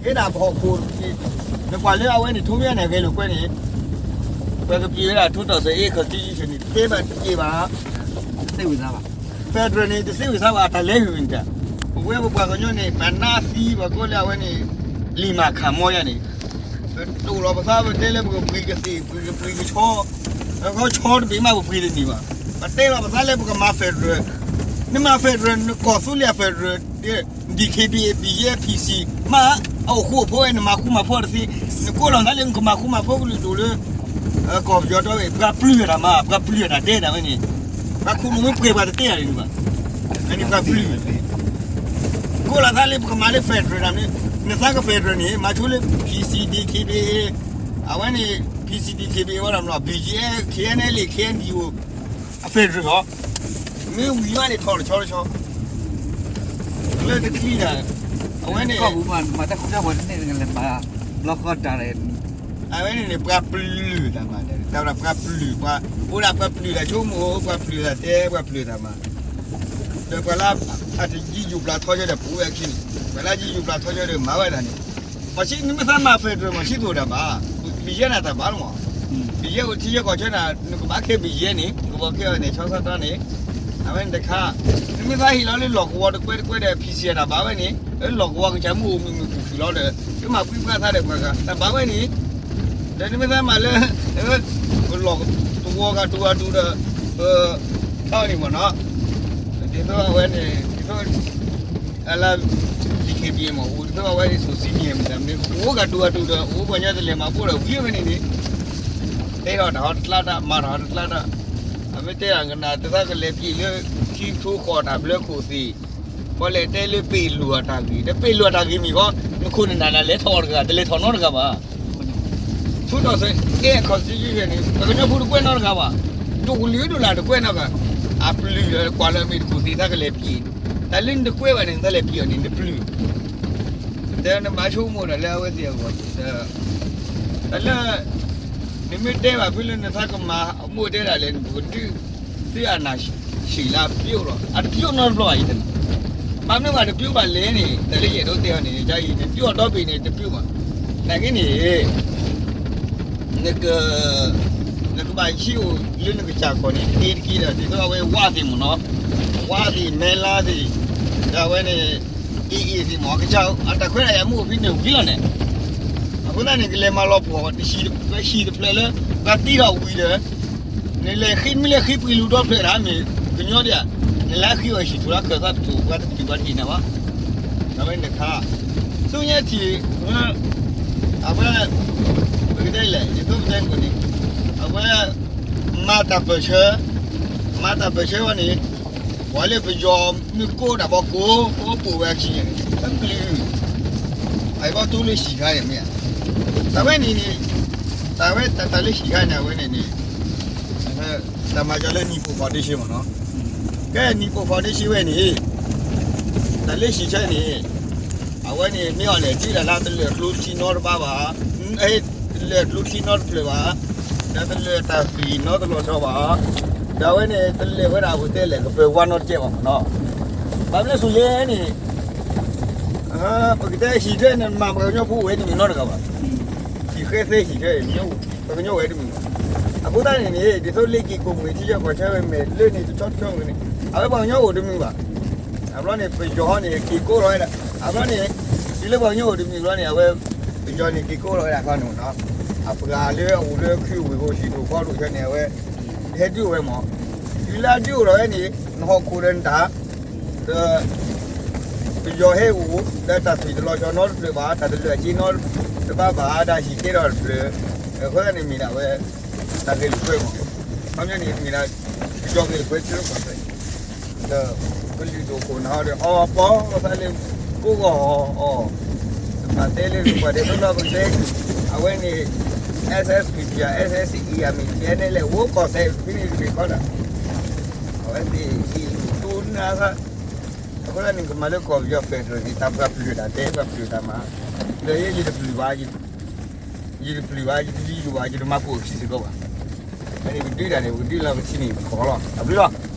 ဟ့ၣ်ဒၣ်ပဟီၣ်ခိၣ်, နကွၢ်လၢအဝဲန့ၣ် ထိမ့ၢ်န့ၣ် ဂဲၤလိာ်ကွဲန့ၣ်, ပကပျံၤဝဲဒၣ် ထူးထီၣ်စ့ၢ် constitution န့ၣ် တသ့ဘၣ်တက့ၢ်ဘၣ်. တသ့ဝံၤသးဘၣ်. Federal န့ၣ် တသ့ဝံၤသးဘၣ် တၢ်လဲၤဟုၣ်န့ၣ်တၢ်, ပဝဲပပှၤကညီန့ၣ် ပနၢ်သံပှၤကိးလၢအဝဲန့ၣ် လံာ်မၤခးမီယါန့ၣ်, ပတိၢ်လီၤပသးပတဲလၢပကပှံၤကသ့ၣ် ပှံၤကပှံၤကဆီ, ခီဆီတဘ့ၣ်မးပပှံၤတန့ၢ်ဘၣ်. ပတဲလီၤပသးလၢပကမၤ federal, နမၤ federal နကီၢ်သူလ့ၤ federal, DKBA, BGF, PC မး, အအိၣ်ဃူအိၣ်ဖိးဝဲ နမၤဃူမၤဖိးတသ့, နကိးလီၤသးလၢနကမၤဃူမၤဖိးကလုာ်ဒိၣ်လၢ ကီၢ်ပယီၤဒီး ပှၤပျုၢ်တၢ်မး ပှၤပျုၢ်တၢ်ဒဲးဒၣ်ဝဲန့ၣ်, ပှၤခိၣ်နူာ်မ့ၢ်ပှဲၤပှၤတတဲတၢ်န့ၣ်ဘၣ်. အန့ၣ်ပှၤပျုၢ်, ကိးလီၤသးလၢပကမၤလၢ federal တၢ်န့ၣ်, နသးက federal န့ၣ် မၤဆိလၢ PC, DKBA, အဝဲန့ၣ် PC, DKBA ဝဲဒၣ်မး BGF, KNLA, KNDO အ federal လီၤ. မ့ၢ်ဝံၤမးန့ၣ်ထီၣ်တဆီတဆီ လၢတချံန့ၣ်, အဝဲန့ၣ် ဘျီဃီတၢ်န့ၣ် အဝဲန့ၣ်န့ၣ် ပှၤပျုၢ်တၢ်မး, တၢ်ဝဲဒၣ်ပှၤပျုၢ်, ပှၤအိၣ်ဒၣ်ပှၤပျုၢ်တၢ်ဆိကမိၣ်, ပှၤပျုၢ်တၢ်တဲ ပှၤပျုၢ်တၢ်မၤ, ဒီးပှၤလၢအတယံာ်ယိာ်ပျၢ်ထီက့ၤဒီး ပူၤဝဲအခံန့ၣ်, ပှၤလၢယံာ်ယိာ်ပျၢ်ထီက့ၤဒီး မၤဝဲဒၣ်န့ၣ်, မၤဆံ နမ့ၢ်သးမၤ federal မၤဆံသိၣ်တၢ်ဘၣ်, ဘံယဲၢ်နၤတၢ်ဘၣ်လီၤမး, ဘံယဲၢ်အိၣ်ထံဆၢကီၢ်ဆၢနၤ နကဘၣ်ခဲဘံယဲၢ်န့ၣ် နကဘၣ်ခဲအီၤန့ၣ် ဆီဆီတၢ်န့ၣ်, အဝဲန့ၣ်တခါ, နမ့ၢ်သးဟ့ၣ်လီၤလၢလီၢ်ကဝီၤတကွဲတကွဲဒီး PC တၢ်ဘၣ်ဝဲန့ၣ်, လီၢ်ကဝီၤကစၢ်မုၢ်အိၣ်မုာ်မုာ်ခုၣ်ခုၣ်လီၤဒီး ကမၤကွံပှၤသးဒီးပှၤဂၤ တၢ်ဘၣ်ဝဲန့ၣ်, ဒီးနမ့ၢ်သးမၤလၢ လီၢ်ကဝီၤဂၤတူၢ်ဂၤတူၢ်ဒီး ပ တၢ်န့ၣ်မ့ၢ်နီၤ, ဒ်သိးအဝဲန့ၣ် ဒ်သိး အလၢ DKBA မ့ၢ် အိၣ်ဒ်သိးအဝဲန့ၣ် စိၤစံမံၤမ့ၢ်တၢ်မနုၤ အိၣ်ဂၤတူၢ်ဂၤတူၢ်ဒီး အိၣ်ပှၤညီတလဲၤမၤပိၢ်ဒီးဝံၤဝဲန့ၣ်န့ၣ်, တဲထီၣ်တၢ်ဟီတကျါတၢ် မၤတၢ်ဟီတကျါတၢ်, အမ့ၢ်တဲဒၣ်ကနၣ် တသးကလဲၤပျံၤလၢ ထံထူဃီၣ်တၢ်ဘျၢခိၣ်သ့ၣ်, ပှၤလဲၤတဲလၢပ့ၢ်လိာ်အတၢ်ဂ့ၢ် ဒီးပ့ၢ်လိာ်အတၢ်ဂ့ၢ်မ့ၢ်ဃီ, နခိၣ်နနၢ်နလဲၤထီၣ်အီၤတဂၤ တလဲၤထီၣ်နီတဂၤဘၣ်. ထူးထီၣ်စ့ၢ်ကီး constitution န့ၣ် ပှၤကညီဖိတကွဲးနီတဂၤဘၣ်, ဒိၣ်ကလုာ်ဒိၣ်လၢ်တကွဲးနီတဂၤ, အပျုၢ်ဒီးကွၢ်လၢအမ့ၢ်တခိၣ်သ့ၣ် သးကလဲၤပျံၤ, တၢ်လၢနတကွဲးဘၣ်န့ၣ် နသးလဲၤပျံၤအီၤန့ၣ် နပျုၢ်, တဲနဘၣ်ဆိကမိၣ်ဒီးလၢအဝဲသ့ၣ်အဂီၢ်, တၢ်လၢ နမ့ၢ်တဲဘၣ်ဖဲလၢနသးကမၤအမိၢ်တဲဒၣ်လဲၣ် နပကဒုး သုအနၢ်ဆံးလၢအပျိၢ်လီၤ အတပျိၢ်နီတဘျီဘၣ်အံၤတနီၤ, ဘၣ်မနုၤဘၣ်တပျိၢ်ဘၣ်လဲၣ်န့ၣ် တၢ်လၢယအဲၣ်ဒိးတဲအီၤန့ၣ် တၢ်အံၤနပျိၢ်အီၤဒီဘ့ၣ်န့ၣ် တပျိၢ်ဘၣ်, နာ်က့န့ၣ် နက နကဘၣ်ဟံးအိၣ်လၢနကစၢ်ခီၣ်န့ၣ် တက့တက့ဒီး ဒ်သိးအဝဲဝါသ့ၣ်မ့ၢ်နီၤ, ဝါသ့ၣ် မဲလါသ့ၣ်, ဒီးအဝဲန့ၣ် AA သ့ၣ်မ့ၢ် ကစၢ်အတၢ်ခွဲးတၢ်ယာ်မ့ၢ်အိၣ်ဖဲန့ၣ်ဝံၤလီၤန့ၣ်, အဃိသတးန့ၣ် ကလဲၤမၤလီၤပှီၢ် တဟံၣ်တဖျၢၣ်လၢ ပှၤသံထီၣ်ဝံၤဒီး နလဲၤဃ့ မ့ၢ်လဲၤဃ့ပှ့ၤလူၤဒီဖျၢၣ်ဒၣ်မ့ၢ်ကညီဒ်ဧါ, နလဲၤဃ့အီၤဟံၣ်ထူၣ်လၢခၢၣ်သးတထူၣ် ပှၤတထူၣ်ပှၤတဟ့ၣ်နၤဘၣ်, အဝဲန့ၣ်တခါ, ဆူညါထံၣ် အဝဲ ပကတဲလဲၣ် ယသိပတဲကိၣ်န့ၣ် အဝဲ မၤတၢ်ပၢၢ်ဆၢ, မၤတၢ်ပၢၢ်ဆၢဝဲန့ၣ် ပှၤလၢပယီၤမ့ၢ်ကိးဒၣ်ဘီကိး ပအိၣ်ပိာ်ဝဲအခံန့ၣ် တပျုၢ်, အဘီတူလၢဟံၣ်ခါန့ၣ်မ့ၢ်, တၢ်ဝဲန့ၣ်န့ၣ်, တၢ်ဝဲတၢ်လၢဟံၣ်ခါန့ၣ် အဝဲန့ၣ်န့ၣ် တၢ်မၤစၢၤလၢ Nippon Foundation မ့ၢ်နီၤ, ကဲ Nippon Foundation ဝဲန့ၣ် တၢ်လၢဟံၣ်ခါန့ၣ် အဝဲန့ၣ် မ့ၢ်အီၤလဲၣ်ဒ်လဲၣ်လၢ တလၢာ်ကျိချံနီတဘ့ၣ်ဘၣ်, တလၢာ်ကျိချံနီတဖျၢၣ်ဘၣ်, ဒီးတလၢာ်တၢ်ဃံၤနီတလီၤဆီဘၣ်, ဒီးအဝဲန့ၣ် တလၢာ်ဝဲဒၣ်ပတဲလဲၣ် ကပၢၤဝါနီတကဲဘၣ်မ့ၢ်နီၤ, ဘၣ်မနုၤလဲၣ်န့ၣ် ပကတဲဟံၣ်ထဲန့ၣ် မ့ၢ်ပှၤကညီဖိအိၣ်ဝဲတမံၤနီတဂၤဘၣ်, ဟံၣ်ဃဲသ့ဟံၣ်ထဲန့ၣ် ပှၤကညီအိၣ်ဝဲတမံၤဘၣ်, အဃိသတးန့ၣ်န့ၣ် ဒ်သိးလ့က့ၤကိးမုၢ်ထံဆၢကီၢ်ဆၢဝဲမဲာ်လၢန့ၣ် တဆီတဆီန့ၣ် အဝဲပှၤကညီအိၣ်တမံၤဘၣ်, အဘျီန့ၣ် ပယီၤဟီန့ၣ် က့ၤကိးထီၣ်ဝဲဒၣ်, အဘျီန့ၣ် တုၤလၢပှၤကညီအိၣ်တမံၤဘျီန့ၣ် အဝဲ ပယီၤန့ၣ်က့ၤကိးထီၣ်ဝဲဒၣ်ခီန့ၣ်နီၤ, အပှၤလၢအအိၣ်လၢခုဝ့ၢ်ဖိဟံၣ်ဒိၣ်ဃီဒိၣ်ဆၢန့ၣ် အဝဲ ဟဲဒုးအိၣ်ဝဲမး, တုၤလၢအဒုးအိၣ်ထီၣ်ဝဲန့ၣ် နဟီၣ်ခိၣ်ဒီးနတၢ် ဒီး ပယီၤဟဲအိၣ် ဒီးတၢ်သံၣ်တလီၤဆီနီတဖျၢၣ်ဘၣ်, တၢ်တလၢာ်အစ့နီတဘ့ၣ်ဘၣ်, တၢ်ဟံၣ်ကဲထီၣ်တဖျၢၣ်, အဃိသတးန့ၣ်မ့ၢ်ဒၣ်ဝဲ တၢ်ဂ့ၢ်လိာ်ကွဲမး, ခီပညီန့ၣ်မ့ၢ်ဒၣ် ပယီၤဂ့ၢ်လိာ်ကွဲတဖျၢၣ်, ဒီးကလုာ်ဒိၣ်ခိၣ်နၢ်ဒီး အီပီသးလၢကိးဂီၢ်အီၤ, ပတဲလၢပှၤဒဲးသီသီပကတဲ, အဝဲန့ၣ် SSPP SSA အမ့ၢ် TNLA လဲၣ် အိၣ်ကီၢ်စဲးဖဲန့ၣ်တဘ့ၣ်ခီဒီး အဝဲသ့ၣ်ဟံၣ်တိနါသး, အဃိသတးန့ၣ် ကမၤလၢကီၢ်ပယီၤ federal န့ၣ် တၢ်ပှၤပျုၢ်တၢ်တဲ ပှၤပျုၢ်တၢ်မၤ, ဒီးယဲယတပျုၢ်ဘၣ်, ယတပျုၢ်ဘၣ် ယတယံာ်ယိာ်ဘၣ် ယတမၤပိာ်အခံစ့ၢ်ကီးဘၣ်, အန့ၣ်ပဒုးတၢ်န့ၣ် ပကဒုးလီၤပထံန့ၣ်ပကီၢ်လီၤ တၢ်ဘျုးလီၤ.